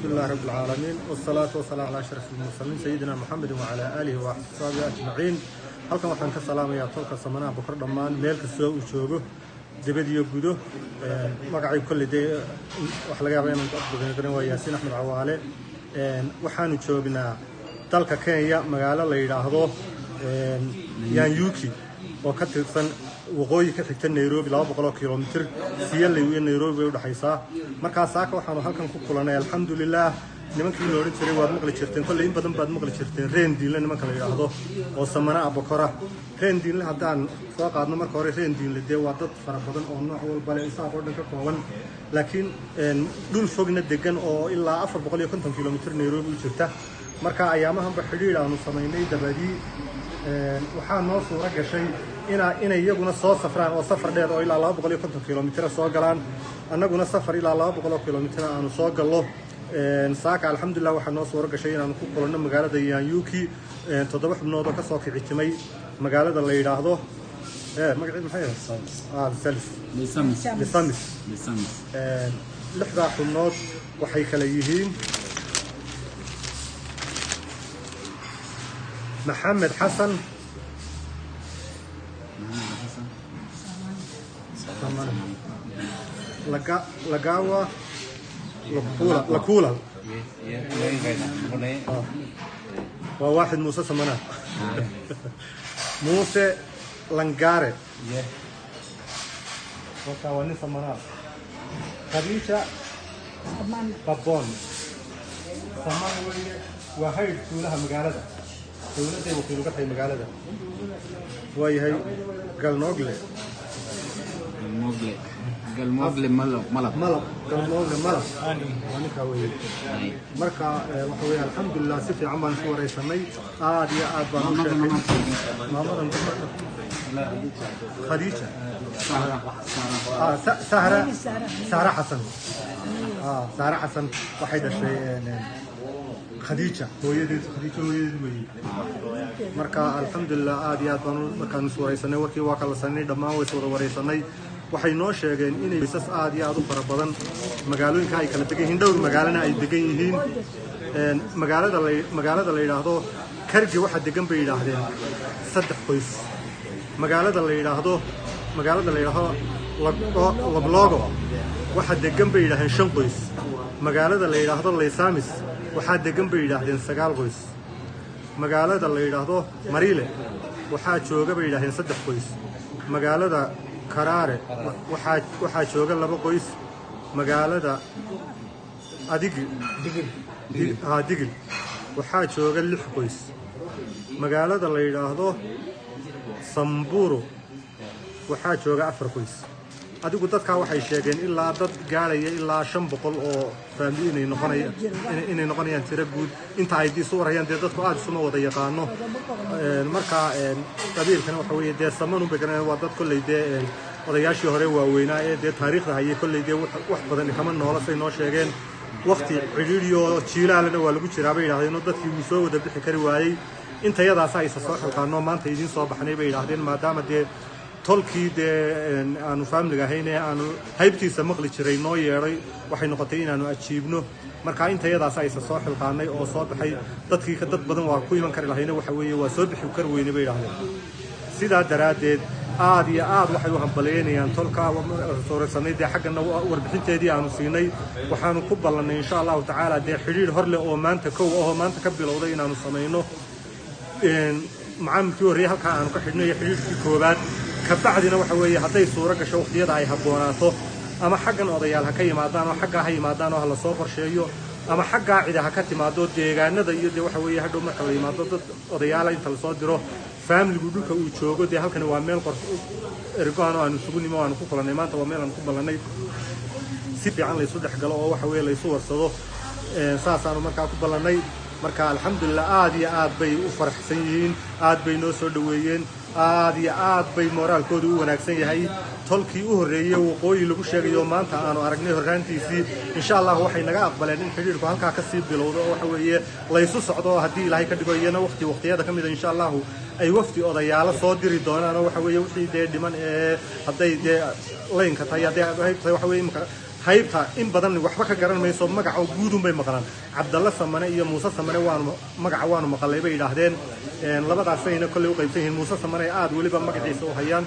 لله رب العالمين، والصلاة والسلام على أشرف المرسلين سيدنا محمد وعلى آله وصحبه أجمعين. Halkan waxaan ka salaamayaa tolka Samanaha Bokor dhammaan meel kastoo uu joogo, dibad iyo gudo. Magacay kolley dee waxa laga yaabaa inaan garan waa Yaasiin Axmed Cawaale. Waxaanu joognaa dalka Kenya, magaalo la yidhaahdo Yanyuki oo ka tirsan waqooyi ka xigta Nairobi, 200 kilomitir. Siyaley iyo Nairobi bay udhexaysaa. Markaa saaka waxaanu halkan ku kulanay, alxamdulilah, nimankii la odhan jiray, waad maqli jirteen kolley, in badan baad maqli jirteen, Reen Diinle nimanka la yidhaahdo oo Samana Abokora. Reen Diinle haddaan soo qaadno marka hore, Reen Diinle dee waa dad fara badan oo nooc walba leh, Isaaq oo dhan ka kooban, laakiin dhul fogna degan oo ilaa 450 kilomitir Nairobi u jirta. Marka ayaamahanba xidhiidh aanu samaynay dabadii, waxaa noo suuro gashay inay iyaguna soo safraan oo safar dheer oo ilaa 250 kilomitira soo galaan, annaguna safar ilaa 200 kilomitira aanu soo gallo. Saaka alxamdulilah waxaa noo suuro gashay inaanu ku kulanno magaalada Yanyuki, toddoba xubnood oo kasoo kicitimay magaalada la yidhaahdo, magaceed maxay ahayd? Salis. Lisamis. Lixdaa xubnood waxay kala yihiin Maxamed Xasan Lagawa Lakula, waa waaxid Muuse Samana, Muuse Langare, wakaa waa nin Samanaa, Khadiija Babon Saman weye, waa haydh tuulaha magaalada, dowladday wakiil uga tahay magaalada, waa yahay Galnoogle. Galmoogle Malab. Malab, Galnoogle Malab waa ninkaa weye. Marka waxa weye, alxamdulilah, si fiican baan isu waraysanay, aad iyo aad baan u sheekay. Maamadan Khadiija, Sahra, Sahra Xasan, Sahra Xasan waxay dhashay Khadiija hooyadeed, Khadiija hooyadeed weeye. Marka alxamdulilah, aad iyo aad baan markaan is waraysanay, warkii waa kala sanay, dhammaan way is wada waraysanay. Waxay noo sheegeen inay qoysas aad iyo aad u fara badan magaalooyinka ay kala degan yihiin, dhowr magaalana ay degan yihiin. Magaalada la yidhaahdo Kargi waxa degan bay yidhaahdeen saddex qoys, magaalada la yidhaahdo Loglogo waxa degan bay yidhaahdeen shan qoys, magaalada la yidhaahdo Laysamis waxaa degan bay yidhaahdeen sagaal qoys, magaalada la yidhaahdo Mariile waxaa jooga bay yidhaahdeen saddex qoys, magaalada Karaare waxaa jooga laba qoys, magaalada Adigi Digil waxaa jooga lix qoys, magaalada la yidhaahdo Samburu waxaa jooga afar qoys. Adigu dadkaa waxay sheegeen ilaa dad gaadhaya ilaa 500 oo family inay noqonayaan tiro guud inta ay isu warayaan. Dee dadku aada isuma wada yaqaano. Marka qabiilkana waxa weeye dee samanun bay garanayaan, waa dad kolley dee odayaashii hore waaweynaa ee dee taariikhda hayay. Kolley dee wax badan kama noola say noo sheegeen. Waqti cidhiidhiyo jiilaalana waa lagu jiraa bay yidhahdeen, oo dadkii wuu soo wada bixi kari waayey. Intayadaasa aysa soo xilqaano maanta idiin soo baxnay bay yidhaahdeen, maadaama dee tolkii dee aanu faamiliga ahayn ee aanu haybtiisa maqli jiray noo yeedhay, waxay noqotay inaanu ajiibno. Marka intayadaas aysa soo xilqaanay oo soo baxay. Dadkii ka dad badan waa ku iman kari lahayna, waxa weeye waa soo bixi kari weyne bay yidhahdeen. Sidaa daraaddeed aad iyo aad waxay u hambalyeynayaan tolka soorasanay. Dee xaggana warbixinteedii aanu siinay, waxaanu ku ballannay insha Allahu tacaala dee xidhiidh hor leh oo maanta kow ahoo maanta ka bilowday inaanu samayno macaamilkii horreeyey halkaa aanu ka xidhno iyo xidhiidhkii koowaad. Kabacdina waxa weeye hadday suuro gasho, waqtiyada ay habboonaato, ama xaggan odayaal ha ka yimaadaan oo xaggaa ha yimaadaan oo ha lasoo qorsheeyo, ama xaggaa cida ha ka timaado deegaanada iyo dee waxa weeye hadhow marka la yimaado dad odayaala inta lasoo diro faamiligu dhulka uu joogo. Dee halkani waa meel ergohan oo aanu isugu nimo, aanu ku kulannay maanta, waa meel aanu ku ballannay si fiican laysu dhex galo oo waxa weeye laysu warsado. Saasaanu markaa ku ballannay. Marka alxamdulilah, aad iyo aad bay u faraxsan yihiin, aad bay noo soo dhoweeyeen, aad iyo aad bay mooraalkoodu u wanaagsan yahay. Tolkii u horreeyey waqooyi lagu sheegayo maanta aanu aragnay horraantiisii. Insha Allah waxay naga aqbaleen in xidhiidhku halkaa kasii bilowdo oo waxa weeye laysu socdo oo haddii Ilaahay ka dhigo iyana waqti waqtiyada ka mida insha Allahu ay wafdi odayaalo soo diri doonaan oo waxa weeye wixii dee dhiman ee hadday dee laynka tahay, hadday hayb tahay, waxa weeye imika Haybta in badan waxba ka garan mayso, magaca guudun bay maqlaan. Cabdalla Samane iyo Muuse Samane waanu magaca waanu maqalay bay yidhaahdeen. Labadaasayna kolley u qaybsan yihiin. Muuse Samane aad weliba magaciisa u hayaan.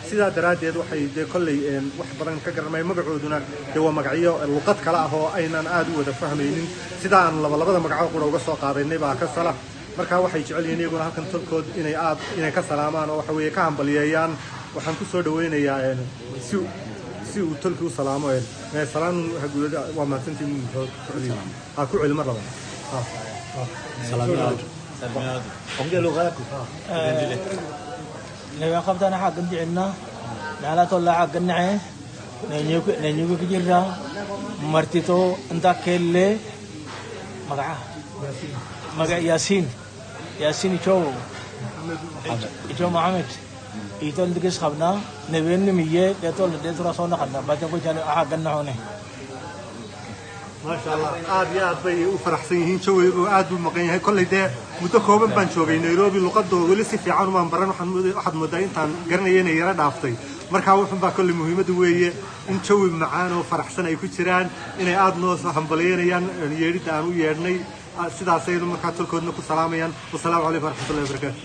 Sidaa daraaddeed waxay dee kolley wax badan ka garanmaya, magacooduna dee waa magacyo luqad kale ah oo aynan aad u wada fahmaynin. Sidaa aan labalabada magaco qura uga soo qaadaynay baa ka sala. Marka waxay jecel yihiin iyaguna halkan tolkood inay aad inay ka salaamaan oo waxa weeye ka hambaliyeeyaan. Waxaan ku soo dhaweynayaa si uu tolkii u salaamo. Salaan haguulada waa mahadsantiin. Ha ku celi mar labaad. Ha. Ongea lugha yako. Nabi qabtana xaggan jicilna nala tolla xaggan nace nenyugu kijirra martito inta kelle magaca maga Yasin Yasin icho icho Mohamed ito ndigis qabna nabeen miye detol detra soo naqana badan ku jalo xaggan naxone. Maasha Allah, aad iyo aad bay u faraxsan yihiin. Jawigu aad buu maqan yahay. Kolley dee muddo kooban baan joogay Nairobi, luqadoo weli si fiican umaan baran. Waxaad moodaa intaan garanaya inay yara dhaaftay. Markaa wuxun baa kolley muhiimaddu weeye in jawi macaan oo faraxsan ay ku jiraan, inay aad noo soo hambalyeynayaan yeedhidda aan u yeedhnay. Sidaasaynu markaa tolkoodna ku salaamayaan. Wasalaamu calaykum waraxmatullahi wabarakaatu.